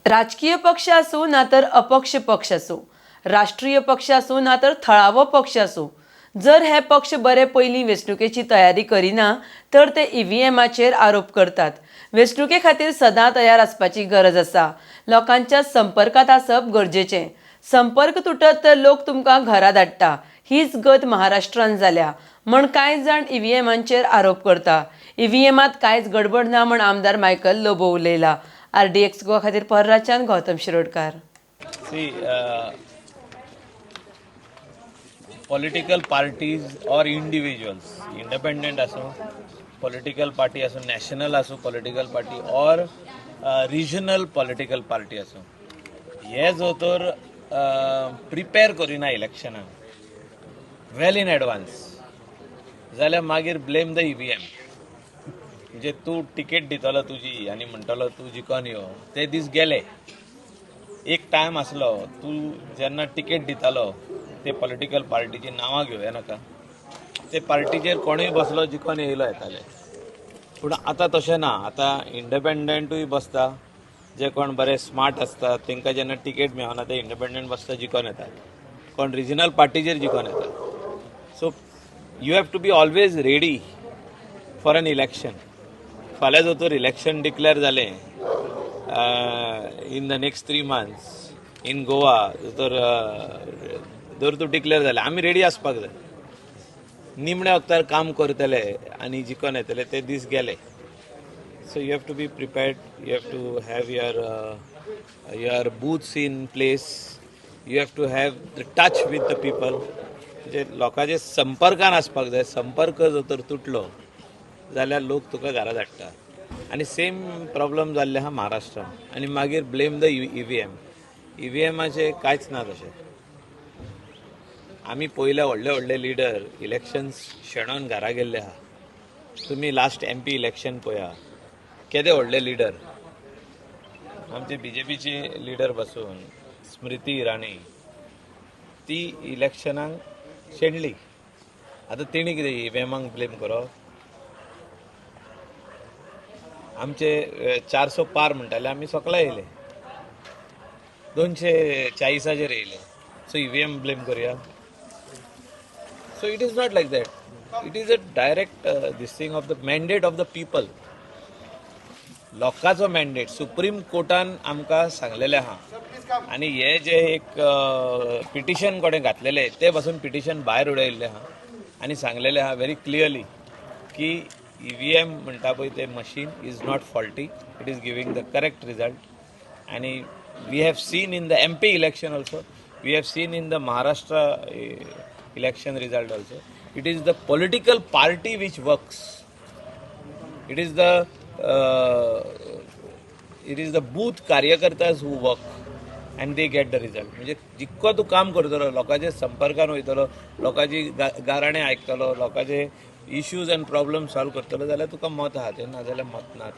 राजकीय पक्ष आसूं ना तर अपक्ष पक्ष आसूं, राष्ट्रीय पक्ष आसूं ना तर थळावो पक्ष आसूं, जर हे पक्ष बरे पयलीं वेंचणुकेची तयारी करिना तर ते ईव्हीएमाचेर आरोप करतात. वेंचणुके खातीर सदां तयार आसपाची गरज आसा. लोकांच्या संपर्कांत आसप गरजेचें. संपर्क तुटत तर लोक तुमकां घरा धाडटा. हीच गत महाराष्ट्रान जाल्या म्हण कांय जाण ईव्हीएमांचेर आरोप करता. ईव्हीएमांत कांयच गडबड ना म्हण आमदार मायकल लोबो उलयला. आरडीएक्स गोवा खातीर पर्राच्यान Gautam Shirodkar. See, political parties or individuals, independent आसूं, political party आसूं, national आसूं political party or regional political party आसूं, हे जो तर प्रिपेर करिना इलेक्शनाक वेल इन एडवान्स जाल्यार मागीर ब्लेम the EVM. म्हणजे तूं टिकेट दितलो तुजी आनी म्हणटलो तूं जिखोन यो, ते दीस गेले. एक टायम आसलो तूं जेन्ना टिकेट दितालो ते पॉलिटिकल पार्टीची नांवां घेवया नाका, ते पार्टीचेर कोणूय बसलो जिखोन येयलो येताले. पूण आतां तशें ना. आतां इंडिपेंडंटूय बसता, जे कोण बरे स्मार्ट आसता तांकां जेन्ना टिकेट मेळना ते इंडिपेंडंट बसता जिखोन येतात, कोण रिजनल पार्टीचेर जिखोन येतात. So you have to be always ready for an election. फाल्यां जर तर इलेक्शन डिक्लेअर जालें in the next 3 months in Goa, तर जर तूं डिक्लेअर जालें आमी रेडी आसपाक जाय. निमण्या वक्तार काम करतले आनी जिखोन येतले ते दीस गेले. So you have to be prepared, you have to have your booths in place, you have to have the touch with the people. म्हणजे लोकांचे संपर्कान आसपाक जाय. संपर्क जर तर तुटलो जाल्यार लोक तुका घरा धाडटा. आनी सेम प्रॉब्लम जाल्ले आहा महाराष्ट्रान. आनी मागीर ब्लेम the EVM. ईव्हीएमाचें कांयच ना तशें. आमी पयले व्हडले व्हडले लिडर इलेक्शन्स शेणोन घरा गेल्ले आहा. तुमी लास्ट MP election पळया, केदे व्हडले लिडर आमचे बीजेपीचे लिडर बसून स्मृती इराणी ती इलेक्शनाक शेणली. आतां तेणी कितें ईव्हीएमाक ब्लेम करप? आमचे 400 पार म्हणटाले, आमी सोकला येयले, 240 येयले. सो ईव्हीएम ब्लेम करुया? So it is not like that. It is a direct this thing of the mandate of the people. लोकांचो मॅन्डेट सुप्रीम कोर्टान आमकां सांगलेलें आहा. आनी हे जे एक पिटिशन कोणें घातलेलें ते पासून पिटिशन भायर उडयल्लें आहा आनी सांगलेलें आहा व्हेरी क्लियरली की ईव्हीएम म्हणटा पळय ते machine is not faulty, it is giving the correct result. आनी we have seen in the MP election also, we have seen in the Maharashtra election result also, it is the political party which works. It is the booth कार्यकर्ताज who work and they get the result. म्हणजे जितको तूं काम करतलो, लोकांच्या संपर्कान वयतलो, लोकांची गाराणें आयकतलो, लोकांचे इश्यूज एंड प्रॉब्लम सॉल्व करतलो जाल्यार तुका मत आहा, ते ना जाल्यार मत ना.